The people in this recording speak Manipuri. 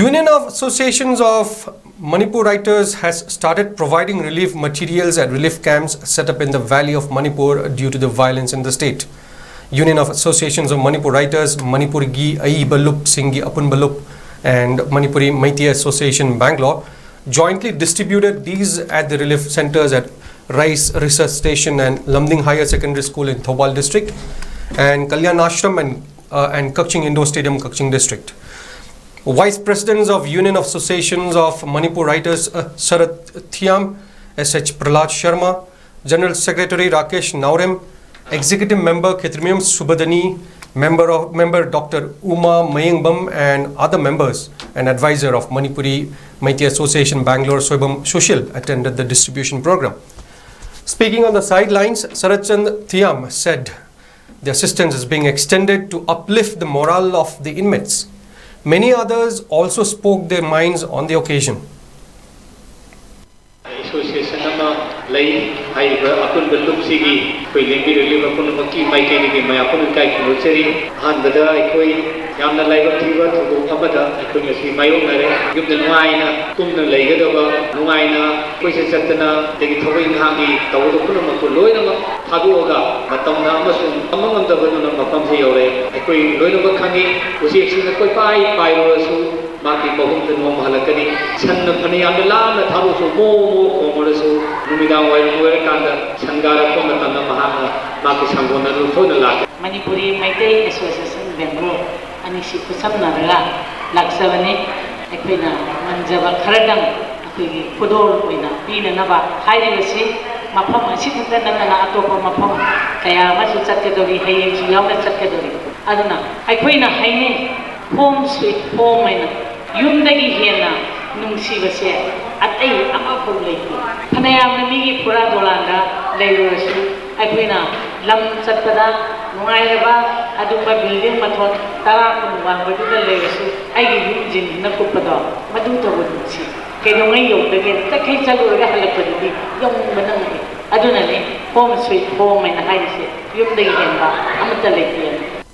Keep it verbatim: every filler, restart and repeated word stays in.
Union of Associations of Manipur Writers has started providing relief materials at relief camps set up in the Valley of Manipur due to the violence in the state. Union of Associations of Manipur Writers, Manipurgi Aiba Lup Singgi Apunba Lup, and Manipuri Meitei Association Bangalore jointly distributed these at the relief centers at Rice Research Station and Lumding Higher Secondary School in Thoubal District, and Kalyan Ashram and, uh, and Kakching Indoor Stadium, Kakching District. Vice Presidents of Union of Associations of Manipur Writers, uh, Sarath Thiam, S H Prahlad Sharma, General Secretary Rakesh Naorem, Executive Member Khetrimiam Subadani, member of member Doctor Uma Mayengbam, and other members and advisor of Manipuri Meitei Association Bangalore, Soibam Sushil, attended the distribution program. Speaking on the sidelines, Saratchand Thiam said the assistance is being extended to uplift the morale of the inmates. Many others also spoke their minds on the occasion. Association ꯑꯃ ꯂꯩ꯫ ꯍꯥꯏꯔꯤꯕ ꯑꯄꯨꯟꯕ ꯂꯨꯞꯁꯤꯒꯤ ꯑꯩꯈꯣꯏ ꯂꯦꯡꯕꯤꯔꯛꯂꯤꯕ ꯄꯨꯝꯅꯃꯛꯀꯤ ꯃꯥꯏꯀꯩꯗꯒꯤ ꯃꯌꯥꯝ ꯄꯨꯝꯅ ꯏꯀꯥꯏ ꯈꯨꯝꯅꯖꯔꯤ꯫ ꯑꯍꯥꯟꯕꯗ ꯑꯩꯈꯣꯏ ꯌꯥꯝꯅ ꯂꯥꯏꯕꯛ ꯊꯤꯕ ꯊꯧꯗꯣꯛ ꯑꯃꯗ ꯑꯩꯈꯣꯏ ꯉꯁꯤ ꯃꯥꯌꯣꯛꯅꯔꯦ꯫ ꯌꯨꯝꯗ ꯅꯨꯡꯉꯥꯏꯅ ꯇꯨꯝꯅ ꯂꯩꯒꯗꯕ, ꯅꯨꯡꯉꯥꯏꯅ ꯀꯣꯏꯆꯠ ꯆꯠꯇꯅ ꯑꯗꯒꯤ ꯊꯕꯛ ꯏꯪꯈꯥꯡꯒꯤ ꯇꯧꯒꯗꯕ ꯄꯨꯝꯅꯃꯛꯇꯨ ꯂꯣꯏꯅꯃꯛ ꯊꯥꯗꯣꯛꯑꯒ ꯃꯇꯝꯅ ꯑꯃꯁꯨꯡ ꯇꯝꯕ ꯉꯝꯗꯕꯗꯨꯅ ꯃꯐꯝꯁꯤ ꯌꯧꯔꯦ꯫ ꯑꯩꯈꯣꯏ ꯂꯣꯏꯅꯃꯛ ꯈꯪꯉꯤ, ꯎꯆꯦꯛꯁꯤꯡꯅ ꯀꯣꯏꯄꯥꯏ ꯄꯥꯏꯔꯨꯔꯁꯨ ꯃꯍꯥꯛꯀꯤ ꯃꯍꯨꯝꯗ ꯅꯣꯡꯃ ꯍꯜꯂꯛꯀꯅꯤ꯫ ꯁꯟꯅ ꯐꯅ ꯌꯥꯝꯅ ꯂꯥꯞꯅ ꯊꯥꯗꯣꯛꯁꯨ ꯃꯣ ꯃꯣ ꯈꯣꯡꯂꯁꯨ ꯅꯨꯃꯤꯗꯥꯡ ꯋꯥꯏꯔꯝ ꯑꯣꯏꯔꯀꯥꯟꯗ ꯁꯟꯒꯥꯔꯛꯄ ꯃꯇꯝꯗ ꯃꯍꯥꯛꯅ ꯃꯍꯥꯛꯀꯤ ꯁꯪꯒꯣꯟ ꯑꯗꯨ ꯊꯣꯏꯅ ꯂꯥꯛꯀꯅꯤ꯫ ꯃꯅꯤꯄꯨꯔꯤ ꯃꯩꯇꯩ ꯑꯦꯁꯣꯁꯤꯌꯦꯁꯟ ꯕꯦꯡꯒ꯭ꯂꯣꯔ ꯑꯅꯤꯁꯤ ꯈꯨꯠꯁꯝꯅꯔꯒ ꯂꯥꯛꯆꯕꯅꯤ꯫ ꯑꯩꯈꯣꯏꯅ ꯉꯝꯖꯕ ꯈꯔꯗꯪ ꯑꯩꯈꯣꯏꯒꯤ ꯈꯨꯗꯣꯜ ꯑꯣꯏꯅ ꯄꯤꯅꯅꯕ ꯍꯥꯏꯔꯤꯕꯁꯤ ꯃꯐꯝ ꯑꯁꯤꯈꯛꯇ ꯅꯠꯇꯅ ꯑꯇꯣꯞꯄ ꯃꯐꯝ ꯀꯌꯥ ꯑꯃꯁꯨ ꯆꯠꯀꯗꯧꯔꯤ, ꯍꯌꯦꯡꯁꯨ ꯌꯥꯎꯅ ꯆꯠꯀꯗꯧꯔꯤ꯫ ꯑꯗꯨꯅ ꯑꯩꯈꯣꯏꯅ ꯍꯥꯏꯅꯩ, "Home sweet home" ꯍꯥꯏꯅ ꯌꯨꯝꯗꯒꯤ ꯍꯦꯟꯅ ꯅꯨꯡꯁꯤꯕꯁꯦ ꯑꯇꯩ ꯑꯃꯐꯥꯎ ꯂꯩꯇꯦ꯫ ꯐꯅꯌꯥꯝꯅ ꯃꯤꯒꯤ ꯐꯨꯔꯥ ꯗꯣꯂꯥꯟꯗ ꯂꯩꯔꯨꯔꯁꯨ ꯑꯩꯈꯣꯏꯅ ꯂꯝ ꯆꯠꯄꯗ ꯅꯨꯡꯉꯥꯏꯔꯕ ꯑꯗꯨꯝꯕ ꯕꯤꯜꯗꯤꯡ ꯃꯊꯣꯟ ꯇꯔꯥ ꯀꯨꯟ ꯋꯥꯡꯕꯗꯨꯗ ꯂꯩꯔꯁꯨ ꯑꯩꯒꯤ ꯌꯨꯝꯁꯤꯡꯁꯤꯅ ꯀꯨꯞꯄꯗꯣ ꯃꯗꯨꯇꯕꯨ ꯅꯨꯡꯁꯤ꯫ ꯀꯩꯗꯧꯉꯩ ꯌꯧꯗꯒꯦ? ꯆꯠꯈꯩ ꯆꯠꯂꯨꯔꯒ ꯍꯜꯂꯛꯄꯗꯨꯗꯤ ꯌꯧꯅꯤꯡꯕꯅ ꯉꯛꯏ꯫ ꯑꯗꯨꯅꯅꯤ "Home sweet home" ꯍꯥꯏꯅ ꯍꯥꯏꯔꯤꯁꯦ, ꯌꯨꯝꯗꯒꯤ ꯍꯦꯟꯕ ꯑꯃꯠꯇ ꯂꯩꯇꯦ꯫